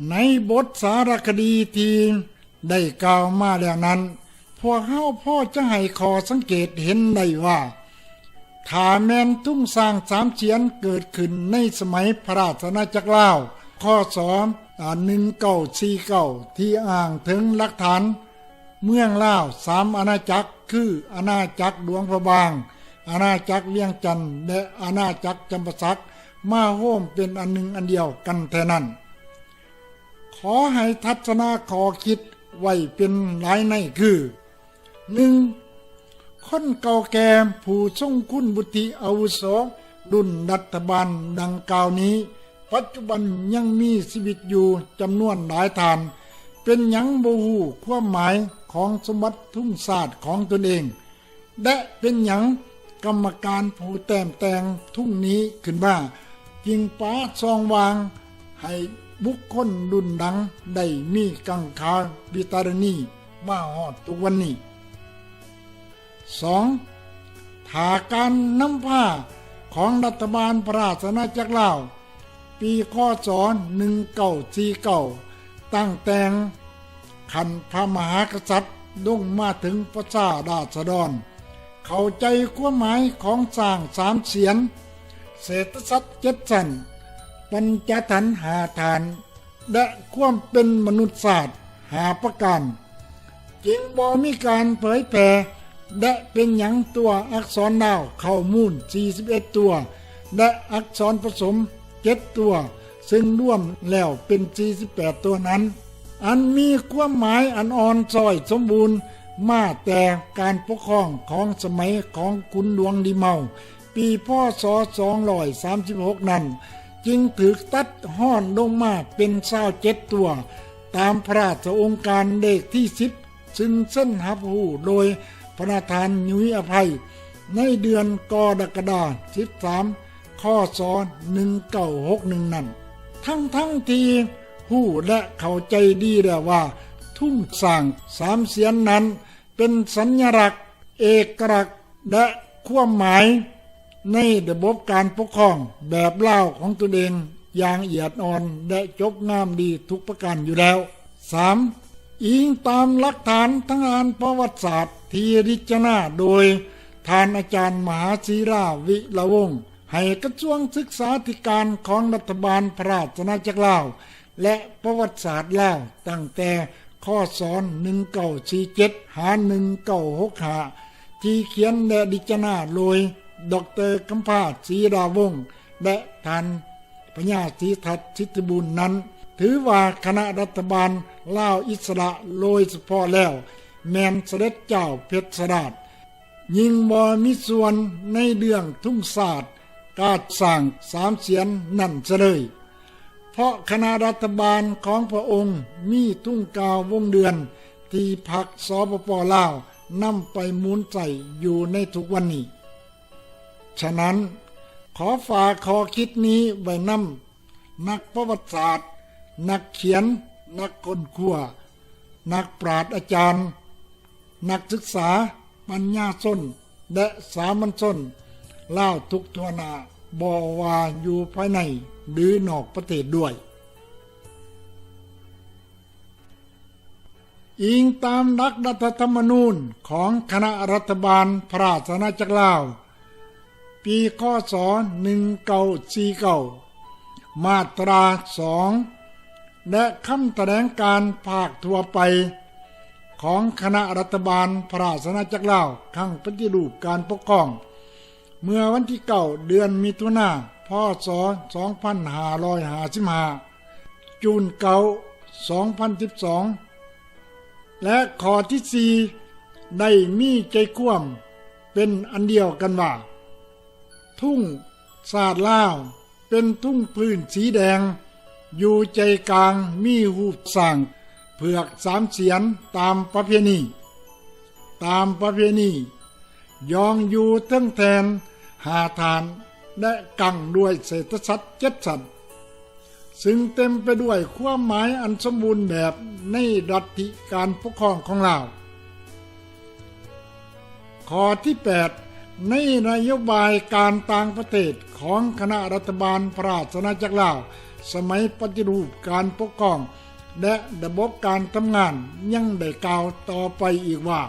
ໃນບົດສາລະຄະດີທີ່ໄດ້ກ່າວມາແລ້ວນັ້ນ, ພວກເຮົາພໍຈະໃຫ້ຂໍ້ສັງເກດເຫັນໄດ້ວ່າ ຖ້າແມ່ນທຸງຊ້າງສາມສຽນເກີດຂຶ້ນໃນສະໄໝພະລາຊະອານາຈັກລາວ ຄ.ສ. ໜຶ່ງເກົ້າສີ່ເກົ້າ ທີ່ອ້າງເຖິງຫຼັກຖານເມືອງລາວສາມອານາຈັກ ຄື ອານາຈັກຫຼວງພະບາງ, ອານາຈັກວຽງຈັນ ແລະ ອານາຈັກຈຳປາສັກ ມາໂຮມເປັນອັນໜຶ່ງອັນດຽວກັນແທ້ນັ້ນ, ຂໍໃຫ້ທັດສະນະຂໍ້ຄິດໄວ້ເປັນຫຼາຍໃນຄື: ໜຶ່ງ, ຄົນເກົ່າແກ່ຜູ້ຊົງຄຸນວຸດທິອາວຸໂສລຸ້ນລັດຖະບານດັ່ງກ່າວນີ້ ປັດຈຸບັນຍັງມີຊີວິດຢູ່ຈຳນວນຫຼາຍທ່ານ, ເປັນຫຍັງບໍ່ຮູ້ຄວາມໝາຍຂອງສົມບັດທຸງຊາດຂອງຕົນເອງ? ແລະ ເປັນຫຍັງກຳມະການຜູ້ແຕ້ມແຕ່ງທຸງນີ້ຂຶ້ນມາ ຈຶ່ງປະຊ່ອງວ່າງໃຫ້ບຸກຄົນລຸ້ນຫຼັງໄດ້ມີກັງຂາວິຕາລະນີມາຮອດທຸກວັນນີ້? ສອງ, ຖ້າການນຳພາຂອງລັດຖະບານພະລາຊະອານາຈັກລາວ ປີ ຄ.ສ. ໜຶ່ງເກົ້າສີ່ເກົ້າ ຕັ້ງແຕ່ຂັ້ນພະມະຫາກະສັດລົງມາເຖິງປະຊາລາຊະດອນ ເຂົ້າໃຈຄວາມໝາຍຂອງຊ້າງສາມສຽນ, ເສດຖະສັດເຈັດຊັ້ນ, ປັນຈະຖັນຫ້າທ່ານ ແລະ ຄວາມເປັນມະນຸດຊາດຫ້າປະການ ຈຶ່ງບໍ່ມີການເຜີຍແຜ່ ແລະ ເປັນຫຍັງຕົວອັກສອນລາວເຄົ້າມູນສີ່ສິບເອັດຕົວ ແລະ ອັກສອນປະສົມເຈັດຕົວ ເຊິ່ງລວມແລ້ວເປັນສີ່ສິບແປດຕົວນັ້ນ ອັນມີຄວາມໝາຍອັນອ່ອນຊ້ອຍສົມບູນມາແຕ່ການປົກຄອງຂອງສະໄໝຂອງຂຸນຫຼວງລິມເມົາ ປີ ພ.ສ. ສອງຮ້ອຍສາມສິບຫົກນັ້ນ ຈຶ່ງຖືກຕັດຮອນລົງມາເປັນຊາວເຈັດຕົວ ຕາມພະລາຊະອົງການເລກທີສິບ ຊຶ່ງເຊັນຮັບຮູ້ໂດຍພະນະທ່ານຫຍຸຍອະໄພ ໃນເດືອນກໍລະກະດາ ສິບສາມ ຄ.ສ. ໜຶ່ງເກົ້າຫົກໜຶ່ງນັ້ນ, ທັງໆທີ່ຮູ້ ແລະ ເຂົ້າໃຈດີແລ້ວວ່າ ທຸງຊ້າງສາມສຽນນັ້ນ ເປັນສັນຍະລັກ, ເອກະລັກ ແລະ ຄວາມໝາຍໃນລະບົບການປົກຄອງແບບລາວຂອງຕົນເອງຢ່າງລະອຽດອ່ອນ ແລະ ຈົບງາມດີທຸກປະການຢູ່ແລ້ວ. ສາມ, ອີງຕາມຫຼັກຖານທາງດ້ານປະຫວັດສາດທີ່ພິຈາລະນາໂດຍທ່ານອາຈານມະຫາສີລາ ວິລະວົງ ໃຫ້ກະຊວງສຶກສາທິການຂອງລັດຖະບານພະລາຊະອານາຈັກລາວ ແລະ ປະຫວັດສາດລາວ ຕັ້ງແຕ່ ຄ.ສ. ໜຶ່ງເກົ້າສີ່ເຈັດ ຫາ ໜຶ່ງເກົ້າຫົກຫ້າ ທີ່ຂຽນ ແລະ ພິຈາລະນາໂດຍ ດອກເຕີ ກຳພາ ສີລາວົງ ແລະ ທ່ານ ພະຍາສີທັດ ສິດທິບູນນັ້ນ ຖືວ່າຄະນະລັດຖະບານລາວອິດສະຫຼະໂດຍສະເພາະແລ້ວ ແມ່ນສະເດັດເຈົ້າເພັດຊະລາດ ຍິ່ງບໍ່ມີສ່ວນໃນເລື່ອງທຸງຊາດການສ້າງສາມສຽນນັ້ນສະເລີຍ, ເພາະຄະນະລັດຖະບານຂອງພະອົງມີທຸງກາວົງເດືອນທີ່ພັກ ສປປ ລາວ ນຳໄປໝູນໃຊ້ຢູ່ໃນທຸກວັນນີ້. ສະນັ້ນ, ຂໍຝາກຂໍ້ຄິດນີ້ໄວ້ນຳ ນັກປະຫວັດສາດ, ນັກຂຽນ, ນັກຄົ້ນຄວ້າ, ນັກປາດອາຈານ, ນັກສຶກສາ, ປັນຍາຊົນ ແລະ ສາມັນຊົນລາວທຸກທົ່ວໜ້າ, ບໍ່ວ່າຢູ່ພາຍໃນ ຫຼື ນອກປະເທດດ້ວຍ. ອີງຕາມຫຼັກລັດຖະທຳມະນູນຂອງຄະນະລັດຖະບານພະລາຊະອານາຈັກລາວ ປີ ຄ.ສ. ໜຶ່ງເກົ້າສີ່ເກົ້າ ມາດຕາສອງ ແລະ ຄຳຖະແຫຼງການພາກທົ່ວໄປຂອງຄະນະລັດຖະບານພະລາຊະອານາຈັກລາວ ຄັ້ງປະຕິຮູບການປົກຄອງ ເມື່ອວັນທີເກົ້າ ເດືອນມິຖຸນາ ພ.ສ. ສອງພັນຫ້າຮ້ອຍຫ້າສິບຫ້າ ຈູນເກົ້າ ສອງພັນສິບສອງ ແລະ ຂໍ້ທີສີ່ ໄດ້ມີໃຈຄວາມເປັນອັນດຽວກັນວ່າ ທຸງຊາດລາວ ເປັນທຸງພື້ນສີແດງ, ຢູ່ໃຈກາງມີຮູບຊ້າງເຜືອກສາມສຽນຕາມປະເພນີ. ຕາມປະເພນີ, ຢ່ອງຢູ່ເທິງແທ່ນຫ້າທ່ານ ແລະ ກັ້ງດ້ວຍເສດຖະສັດເຈັດຊັ້ນ, ຊຶ່ງເຕັມໄປດ້ວຍຄວາມໝາຍອັນສົມບູນແບບໃນລັດທິການປົກຄອງຂອງລາວ. ຂໍ້ທີແປດ ໃນນະໂຍບາຍການຕ່າງປະເທດຂອງຄະນະລັດຖະບານພະລາຊະອານາຈັກລາວ ສະໄໝປະຕິຮູບການປົກຄອງ ແລະ ລະບົບການທຳງານ ຍັງໄດ້ກ່າວຕໍ່ໄປອີກວ່າ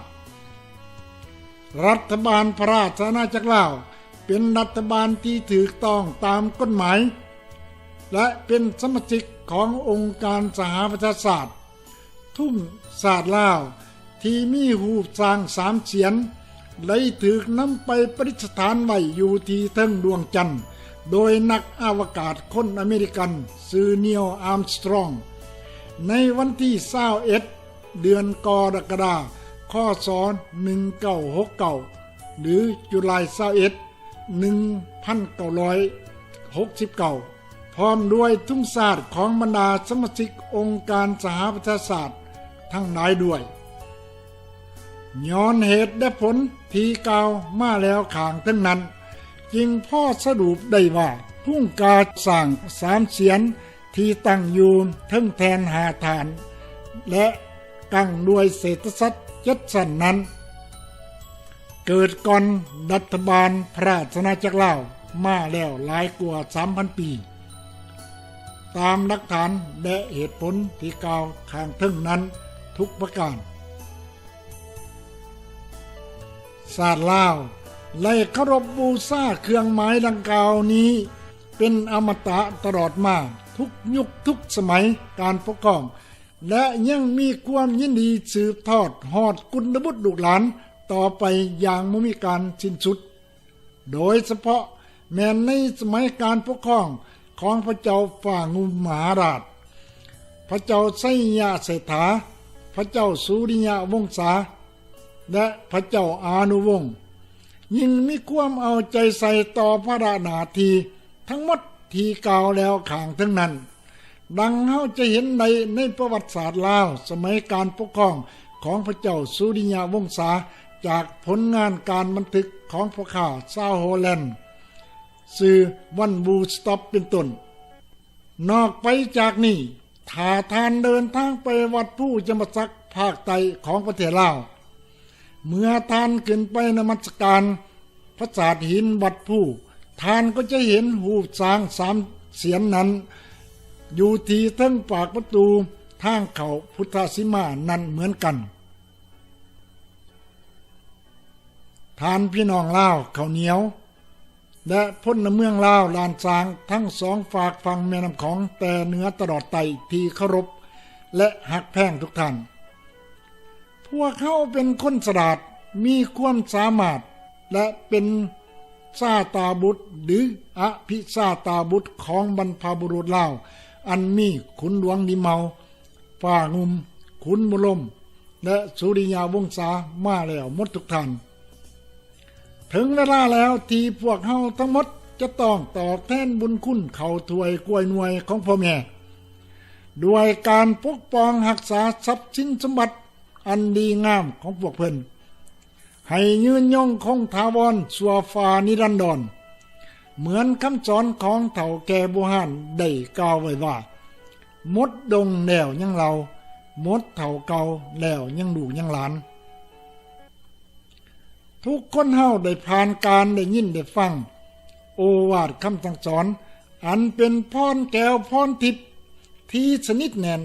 ລັດຖະບານພະລາຊະອານາຈັກລາວ ເປັນລັດຖະບານທີ່ຖືກຕ້ອງຕາມກົດໝາຍ ແລະ ເປັນສະມາຊິກຂອງອົງການສະຫະປະຊາຊາດ. ທຸງຊາດລາວທີ່ມີຮູບຊ້າງສາມສຽນ ໄດ້ຖືກນຳໄປປະດິດສະຖານໄວ້ຢູ່ທີ່ເທິງດວງຈັນ ໂດຍນັກອະວະກາດຄົນອາເມລິກັນຊື່ ນີວ ອາມສະຕຣອງ ໃນວັນທີຊາວເອັດ ເດືອນກໍລະກະດາ ຄ.ສ. ໜຶ່ງເກົ້າຫົກເກົ້າ ຫຼື July twenty-eight, nineteen sixty-nine, ພ້ອມດ້ວຍທຸງຊາດຂອງບັນດາສະມາຊິກອົງການສະຫະປະຊາຊາດທັງຫຼາຍດ້ວຍ. ຍ້ອນເຫດແລະຜົນທີ່ກ່າວມາແລ້ວຂ້າງເທິງນັ້ນ, ຈຶ່ງພໍສະຫຼຸບໄດ້ວ່າ ທຸງຊາດຊ້າງສາມສຽນ ທີ່ຕັ້ງຢູ່ເທິງແທ່ນຫ້າຖານ ແລະ ກັ້ງດ້ວຍເສດສະສັດເຈັດຊັ້ນນັ້ນ ເກີດກ່ອນລັດຖະບານພະລາຊະອານາຈັກລາວມາແລ້ວຫຼາຍກວ່າສາມພັນປີ, ຕາມຫຼັກຖານ ແລະ ເຫດຜົນທີ່ກ່າວຂ້າງເທິງນັ້ນທຸກປະການ. ຊາດລາວໄດ້ເຄົາລົບບູຊາເຄື່ອງໝາຍດັ່ງກ່າວນີ້ເປັນອະມະຕະຕະຫຼອດມາ ທຸກຍຸກທຸກສະໄໝການປົກຄອງ ແລະ ຍັງມີຄວາມຍິນດີສືບທອດຮອດກຸນລະບຸດລູກຫຼານຕໍ່ໄປຢ່າງບໍ່ມີການສິ້ນສຸດ. ໂດຍສະເພາະແມ່ນໃນສະໄໝການປົກຄອງຂອງພະເຈົ້າຟ້າງຸ່ມມະຫາລາດ, ພະເຈົ້າໄຊຍະເສດຖາ, ພະເຈົ້າສຸລິຍະວົງສາ ແລະ ພະເຈົ້າອານຸວົງ ຍິ່ງມີຄວາມເອົາໃຈໃສ່ຕໍ່ພາລະໜ້າທີ່ທັງໝົດທີ່ກ່າວແລ້ວຂ້າງເທິງນັ້ນ. ດັ່ງເຮົາຈະເຫັນໄດ້ໃນປະຫວັດສາດລາວສະໄໝການປົກຄອງຂອງພະເຈົ້າສຸລິຍະວົງສາ ຈາກຜົນງານການບັນທຶກຂອງພໍ່ຄ້າຊາວໂຮແລນ ຊື່ ວັນ ບູສະຕັອບ ເປັນຕົ້ນ. ນອກໄປຈາກນີ້, ຖ້າທ່ານເດີນທາງໄປວັດພູຈຳປາສັກພາກໃຕ້ຂອງປະເທດລາວ, ເມື່ອທ່ານຂຶ້ນໄປນະມັດສະການ ພະສາດຫີນວັດພູ, ທ່ານກໍຈະເຫັນຮູບຊ້າງສາມສຽນນັ້ນ ຢູ່ທີ່ເທິງປາກປະຕູທາງເຂົ້າພຸດທະສີມານັ້ນເໝືອນກັນ. ທ່ານພີ່ນ້ອງລາວເຂົ້າໜຽວ ແລະ ພົນລະເມືອງລາວລ້ານຊ້າງທັງສອງຟາກຝັ່ງແມ່ນ້ຳຂອງແຕ່ເໜືອຕະຫຼອດໃຕ້ທີ່ເຄົາລົບ ແລະ ຮັກແພງທຸກທ່ານ. ພວກເຮົາເປັນຄົນສະຫຼາດ, ມີຄວາມສາມາດ ແລະ ເປັນຊາຕາບຸດ ຫຼື ອະພິຊາຕາບຸດຂອງບັນພະບຸລຸດລາວ ອັນມີຂຸນຫຼວງດີເມົາ, ຟ້າງຸ່ມ, ຂຸນບຸນລົມ ແລະ ສຸລິຍະວົງສາມາແລ້ວໝົດທຸກທ່ານ. ເຖິງເວລາແລ້ວທີ່ພວກເຮົາທັງໝົດຈະຕ້ອງຕອບແທນບຸນຄຸນເຂົ້າຖ້ວຍກ້ວຍໜ່ວຍຂອງພໍ່ແມ່ ດ້ວຍການປົກປ້ອງຮັກສາຊັບສິນສົມບັດອັນດີງາມຂອງພວກເພິ່ນ ໃຫ້ຍືນຍົງຄົງຖາວອນຊົ່ວຟ້ານິລັນດອນ, ເໝືອນຄຳສອນຂອງເຖົ້າແກ່ບູຮານໄດ້ກ່າວໄວ້ວ່າ, ໝົດດົງແລ້ວຍັງເຫຼົ່າ, ໝົດເຖົ້າເກົ່າແລ້ວຍັງລູກຍັງຫຼານ. ທຸກຄົນເຮົາໄດ້ຜ່ານການໄດ້ຍິນໄດ້ຟັງໂອວາດຄຳສັ່ງສອນ ອັນເປັນພອນແກ້ວພອນທິບທີ່ສະໜິດແໜ້ນ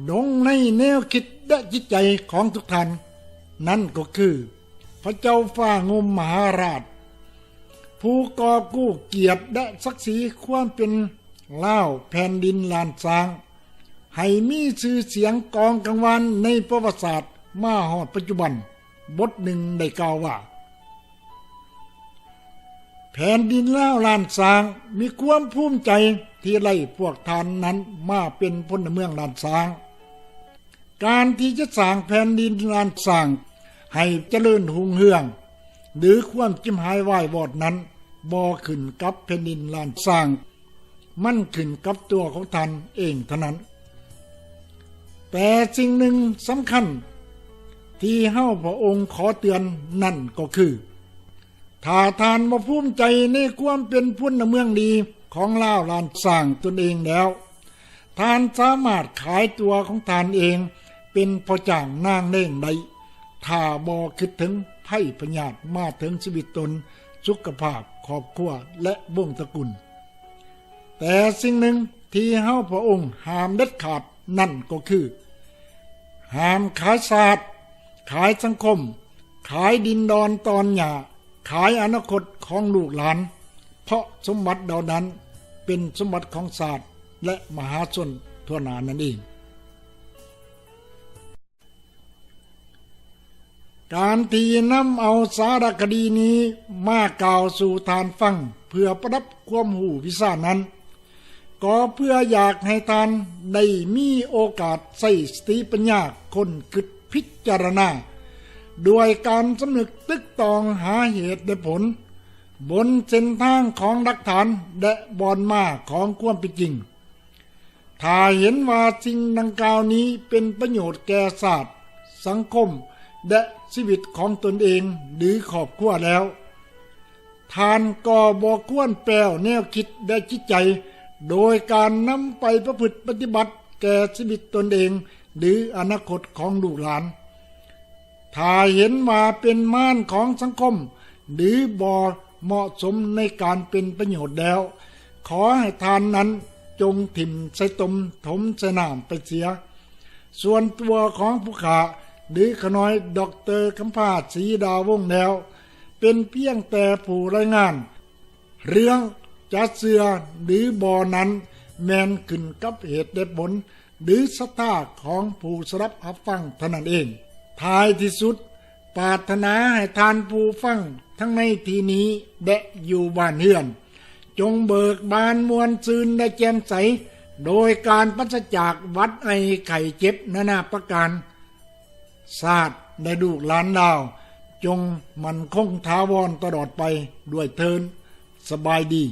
ລົງໃນແນວຄິດ ແລະ ຈິດໃຈຂອງທຸກທ່ານ, ນັ້ນກໍຄື ພະເຈົ້າຟ້າງຸ່ມມະຫາລາດ ຜູ້ກອບກູ້ກຽດ ແລະ ສັກສີຄວາມເປັນລາວແຜ່ນດິນລ້ານຊ້າງ ໃຫ້ມີຊື່ສຽງກອງກັງວານໃນປະຫວັດສາດມາຮອດປັດຈຸບັນ. ບົດໜຶ່ງໄດ້ກ່າວວ່າ, ແຜ່ນດິນລາວລ້ານຊ້າງມີຄວາມພູມໃຈທີ່ໄດ້ພວກທ່ານນັ້ນມາເປັນພົນລະເມືອງລ້ານຊ້າງ. ການທີ່ຈະສ້າງແຜ່ນດິນລ້ານຊ້າງໃຫ້ຈະເລີນຮຸ່ງເຮືອງ ຫຼື ຄວາມຈິມຫາຍວາຍວອດນັ້ນ ບໍ່ຂຶ້ນກັບແຜ່ນດິນລ້ານຊ້າງ, ມັນຂຶ້ນກັບຕົວຂອງທ່ານເອງເທົ່ານັ້ນ. ແຕ່ສິ່ງໜຶ່ງສຳຄັນທີ່ເຮົາພະອົງຂໍເຕືອນນັ້ນກໍຄື, ຖ້າທ່ານບໍ່ພູມໃຈໃນຄວາມເປັນພົນລະເມືອງດີຂອງລາວລ້ານຊ້າງຕົນເອງແລ້ວ, ທ່ານສາມາດຂາຍຕົວຂອງທ່ານເອງເປັນພໍ່ຈ້າງນາງເລງໄດ້, ຖ້າບໍ່ຄິດເຖິງໄພພະຍາດມາເຖິງຊີວິດຕົນ, ສຸຂະພາບ, ຄອບຄົວ ແລະ ວົງຕະກຸນ. ແຕ່ສິ່ງໜຶ່ງ ທີ່ເຮົາພະອົງຫ້າມເດັດຂາດນັ້ນກໍຄື ຫ້າມຂາຍຊາດ, ຂາຍສັງຄົມ, ຂາຍດິນດອນຕອນຫຍ້າ, ຂາຍອະນາຄົດຂອງລູກຫຼານ, ເພາະສົມບັດເຫຼົ່ານັ້ນເປັນສົມບັດຂອງຊາດ ແລະ ມະຫາຊົນທົ່ວໜ້ານັ້ນເອງ. ການທີ່ນຳເອົາສາລະຄະດີນີ້ມາກ່າວສູ່ທ່ານຟັງ ເພື່ອປະດັບຄວາມຮູ້ວິຊານັ້ນ ກໍເພື່ອຢາກໃຫ້ທ່ານໄດ້ມີໂອກາດໃຊ້ສະຕິປັນຍາຄົ້ນຄຶດພິຈາລະນາ ດ້ວຍການສຳນຶກຕຶກຕອງຫາເຫດແລະຜົນ ບົນເສັ້ນທາງຂອງຫຼັກຖານ ແລະ ບ່ອນມາຂອງຄວາມເປັນຈິງ. ຖ້າເຫັນວ່າສິ່ງດັ່ງກ່າວນີ້ເປັນປະໂຫຍດແກ່ຊາດ, ສັງຄົມ ແລະ ຊີວິດຂອງຕົນເອງ ຫຼື ຄອບຄົວແລ້ວ, ທ່ານກໍບໍ່ຄວນແປວແນວຄິດ ແລະ ຈິດໃຈ ໂດຍການນຳໄປປະພຶດປະຕິບັດແກ່ຊີວິດຕົນເອງ ຫຼື ອະນາຄົດຂອງລູກຫຼານ. ຖ້າເຫັນວ່າເປັນມານຂອງສັງຄົມ ຫຼື ບໍ່ເໝາະສົມໃນການເປັນປະໂຫຍດແລ້ວ, ຂໍໃຫ້ທ່ານນັ້ນຈົ່ງຖິ້ມໃສ່ຕົມ, ຖົມໃສ່ນ້ຳໄປເສຍ. ສ່ວນຕົວຂອງຜູ້ຂ້າ ຫຼື ຂ້ານ້ອຍ ດອກເຕີ ຄຳພາ ສີດາວົງ ແລ້ວ ເປັນພຽງແຕ່ຜູ້ລາຍງານ, ເລື່ອງຈະເຊື່ອ ຫຼື ບໍ່ນັ້ນ ແມ່ນຂຶ້ນກັບເຫດແລະຜົນ ຫຼື ສັດທາຂອງຜູ້ສະດັບຮັບຟັງເທົ່ານັ້ນເອງ. ທ້າຍທີ່ສຸດ, ປາດຖະໜາໃຫ້ທ່ານຜູ້ຟັງທັງໃນທີ່ນີ້ ແລະ ຢູ່ບ້ານເຮືອນ ຈົ່ງເບີກບານມ່ວນຊື່ນ ແລະ ແຈ່ມໃສ ໂດຍການປາສະຈາກຫວັດໄອໄຂ້ເຈັບນານາປະການ. ຊາດ ແລະ ລູກຫຼານລາວ ຈົ່ງໝັ້ນຄົງຖາວອນຕະຫຼອດໄປດ້ວຍເທີ້ນ. ສະບາຍດີ.